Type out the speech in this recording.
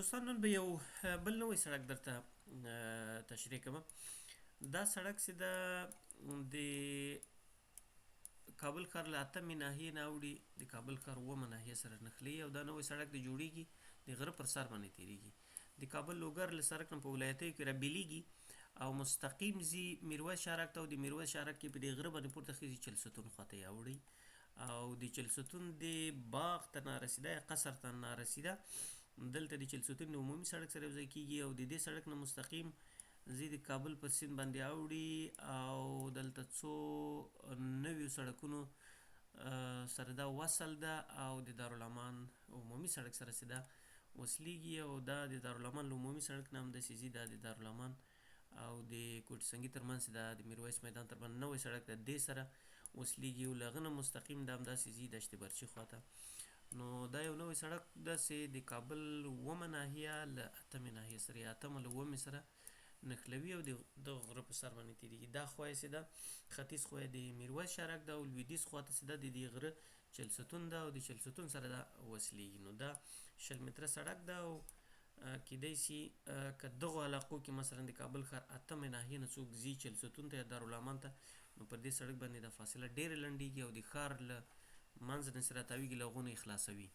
دوستان نن به یو بل نوی سړک درته تشریح کوم. دا سړک چې ده د کابل ښار له اتمې ناحیې نه اوړي، د کابل ښار اوومه ناحیه سره نښلوي او دا نوی سړک د جوړیږي د غره پر سر باندې تیریږي. د کابل لوګر له سړک نه په ولایتیو کې رابیلیږي او مستقیم ځي میرویس شهرک ته، او د میرویس شهرک کې په دې غره باندې پورته خیږي چلستون خواته یې اوړي او د چلستون د باغ ته نارسیده یا قصر ته نارسیده دلته د چلستون د عمومي سړک سره یوځای کیږي او د دې سړک نه مستقیم ځي د کابل پر سیند باندې اوړي او دلته څو نویو سړکونو سره دا وصل ده او د دارالامان عمومي سړک سره چې ده وصلیږي او دا د دارالامان له عمومي سړک نه همداسې ځي. دا د دارالامان او د کوټې سنګي ترمنځ دا د میرویس میدان ترمنځ نوی سړک د دې سره وصلیږي او له هغه نه مستقیم دا همداسې ځي دشت برچي خواته. نو دا یو نوی سړک ده چې د کابل اوومه ناحیه له اتمې ناحیې سره یا اتمه له اوومې سره نښلوي او د دغه غره په سر باندې تېرېږي. دا خوا یې چې ده ختیځ خوا یې د میرویس شهرک ده او لویدیځ خوا ته چې ده د دې غره چلستون ده او د چلستون سره دا وصلیږي. نو دا 20 متره سړک ده او کیدای سي که دغو علاقو کې مثلا د کابل ښار اتمې ناحیې نه څوک ځي چلستون ته یا دارالامان ته، نو پر دې سړک باندې دا فاصله ډېره لنډېږي او د ښار له منځ نه چې راتاوېږي له هغو نه یې خلاصوي.